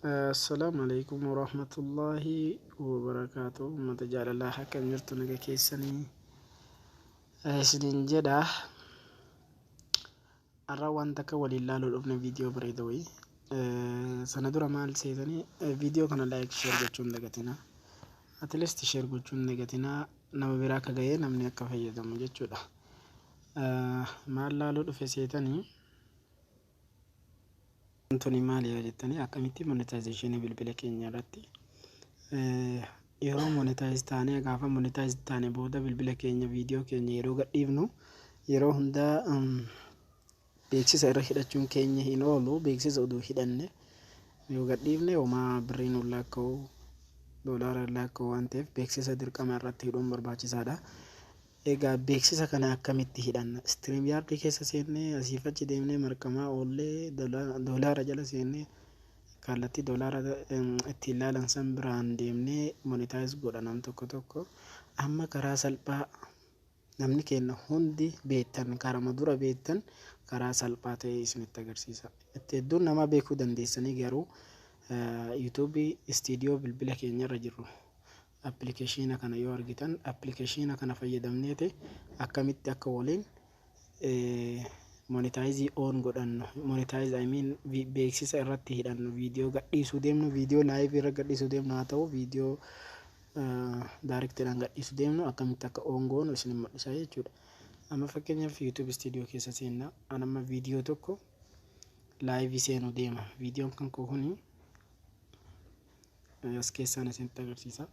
Assalaamu alaikum warahmatullaahi wabarakaatu. Uummata jaalalaa, akkam jirtu? Naga keessanii isiniin jedha. Har'a wanta akka waliin laaluu dhufne viidiyoo bareeda wayii. Sana dura maal seetanii, viidiyoo kana like, share gochuun hin dagatinaa. At least share gochuun hin dagatinaa, nama biraa akka ga'ee namni akka fayyadamu jechuudha. Maal laaluu dhufe seetanii? Tuni maali yoo jettanii, akkamitti monetization bilbila keenya irratti yeroo monetize taanee, gaafa monetize taane booda bilbila keenya viidiyoo keenya yeroo gadhiifnu yeroo hundaa beeksisa irra hidhachuun keenya hin oolu. Beeksisa oduu hidhanne yoo gadhiifne homaa birriin nuun laakka'u, doolaara laakka'u waan ta'eef, beeksisa dirqama irratti hidhuun barbaachisaadha. Egaa beeksisa kana akkamitti hidhanna? StreamYard keessa seennee asiif achi deemnee marqamaa oollee, doolaara jala seennee, kallattii doolaara ittiin laalan san biraan deemnee monetize godha nam tokko tokko. Amma karaa salphaa namni keenya hundi beektan, karama dura beektan, karaa salphaa ta'e isinitti agarsiisa. Itti hedduun namaa beekuu dandeessanii, garuu YouTube Studio bilbila keenya irra jiru appilikeeshiina kana yoo argitan, appilikeeshiina kana fayyadamneeti akkamitti akka waliin monetize on godhannu, monetize, I mean, beeksisa irratti hidhannu, viidiyoo gadhiisuu deemnu, viidiyoo live irra gadhiisuu deemnu haa ta'u, viidiyoo directiidhaan gadhiisuu deemnu akkamitti akka on goonu isin mul'isa jechuudha. Amma fakkeenyaaf YouTube Studio keessa seenna. An amma viidiyoo tokko live seenuu deema. Viidiyoon kan koo kuni as keessaan isinitti agarsiisa.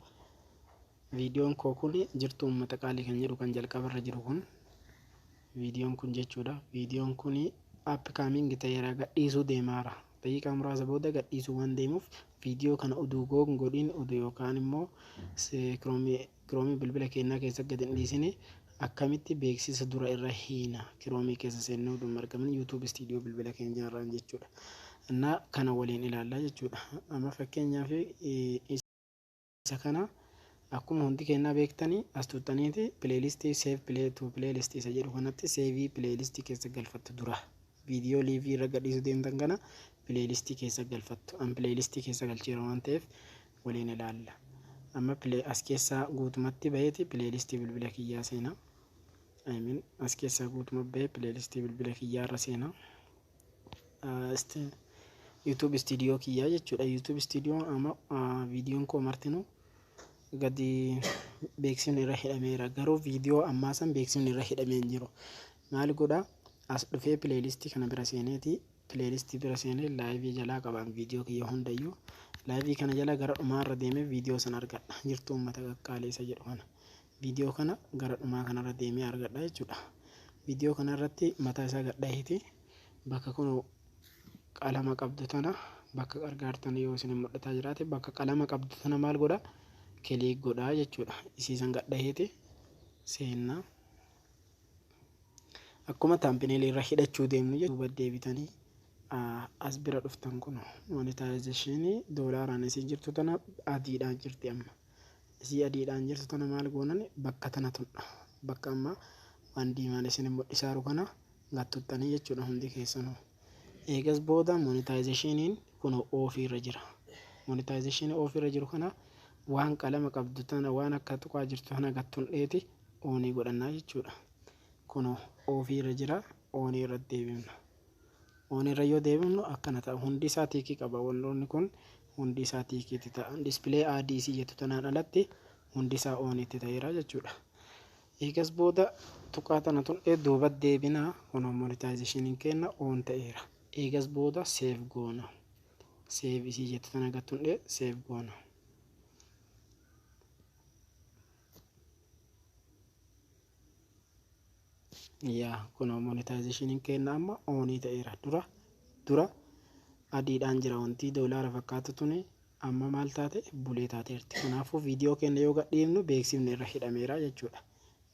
Viidiyoon koo kun "Jirtu uummata qaalii" kan jedhu kan jalqabarra jiru kun, viidiyoon kun jechuudha. Viidiyoon kun upcoming ta'eera, gadhiisuu deemaara. Daqiiqaa muraasa booda gadhiisuu waan deemuuf, viidiyoo kana oduu go on godhin, oduu yookaan immoo Chrome bilbila keenyaa keessa gadi hin dhiisini, akkamitti beeksisa dura irra hiina Chrome keessa seennee oduu hin argamin YouTube Studio bilbila keenyaa irraan jechuudha. Innaa kana waliin ilaallaa jechuudha. Amma fakkeenyaaf isa kana akkuma hundi keenyaa beektanii, as tuuxxaniiti playlist, save play to playlist isa jedhu kanatti save playlist keessa galfattu. Dura viidiyoo live irra gadhiisuu deemtan kana playlist keessa galfattu. An playlist keessa galcheera waan ta'eef waliin ilaalla. Amma as keessaa guutumatti baheeti playlist bilbila kiyyaa seenaa. I mean, as keessaa guutuma bahee playlist bilbila kiyyaa irra seenaa. YouTube Studio kiyyaa jechuudha. YouTube Studio amma viidiyoon koo martinuu gadi beeksifni irra hidhameera. Garuu viidiyoo ammaa san beeksifni irra hidhamee hin jiru. Maal godhaa? As dhufee playlist kana bira seeneeti, playlist bira seenee live jalaa qaban viidiyoo kiyya hundayyuu. Live kana jala gara dhumaarra deemee viidiyoo sana argadha. "Jirtu uummata qaqqaalee" isa jedhu kana. Viidiyoo kana gara dhumaa kanarra deemee argadha jechuudha. Viidiyoo kana irratti mataa isaa gadhaheeti bakka kun qalama qabdu tana, bakka gargaartan yoo isin mul'ataa jiraate, bakka qalama qabdu tana maal godha? Click godhaa jechuudha. Isiisan gadhaheeti seennaa. Akkuma thumbnail irra hidhachuu deemnu jechuudha. Deebitanii as bira dhuftan, kun monetization doolaaraan isii jirtu tana adiidhaan jirti amma. Isii adiidhaan jirtu tana maal goonan? Bakka tana tudha. Bakka amma waan diimaan isin mul'isaaru kana gattuttanii jechuudha hundi keessanuu. Eegas booda monetizationiin kun off irra jira. Monetization off irra jiru kana waan qalama qabdu tana, waan akka tuqaa jirtu tana gattundheeti on godhannaa jechuudha. Kun off irra jira, on irra deebifna. On irra yoo deebifnu akkana ta'a. Hundi isaa tick qaba. Wantoonni kun hundi isaa tickiitti ta'a. Display ads jettu tanaan alatti hundi isaa onitti ta'eera jechuudha. Eegas booda tuqaa tana tuqee duuba deebinaa, kun monetizationiin keenya on ta'eera. Eegas booda save goona. Save isii jettu tana gattundhee save goona. Yaa, kun monetizationiin keenya amma on ta'eera. Dura adiidhaan jira, wanti doolaara fakkaatu tuni amma maal taate? Bulee taateerti. Kanaafuu viidiyoo keenya yoo gadhiifnu beeksifni irra hidhameera jechuudha.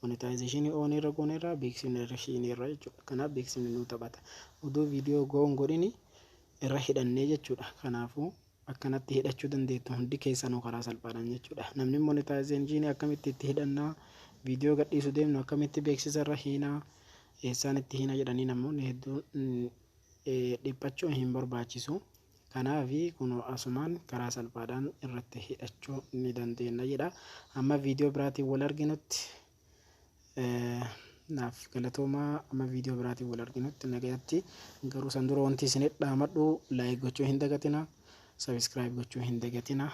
Monetization on irra gooneerra, beeksifni irra hiineerra jechuudha. Kanaaf beeksifni nu taphata. Oduu viidiyoo go on godhini irra hidhannee jechuudha. Kanaafuu akkanatti hidhachuu dandeettu hundi keessanuu karaa salphaadhaan jechuudha. Namni monetization akkamitti itti hidhannaa, viidiyoo gadhiisuu deemnu akkamitti beeksisa irra hiinaa, eessaan itti hiina jedhanii namoonni hedduun dhiphachuu hin barbaachisu. Kanaaf kun asumaan karaa salphaadhaan irratti hidhachuu ni dandeenya jedha. Amma viidiyoo biraatiin wal arginutti naaf galatoomaa. Amma viidiyoo biraatiin wal arginutti nagayatti. Garuu san dura wanti isin dhaamadhu, like gochuu hin dagatina, subscribe gochuu hin dagatina.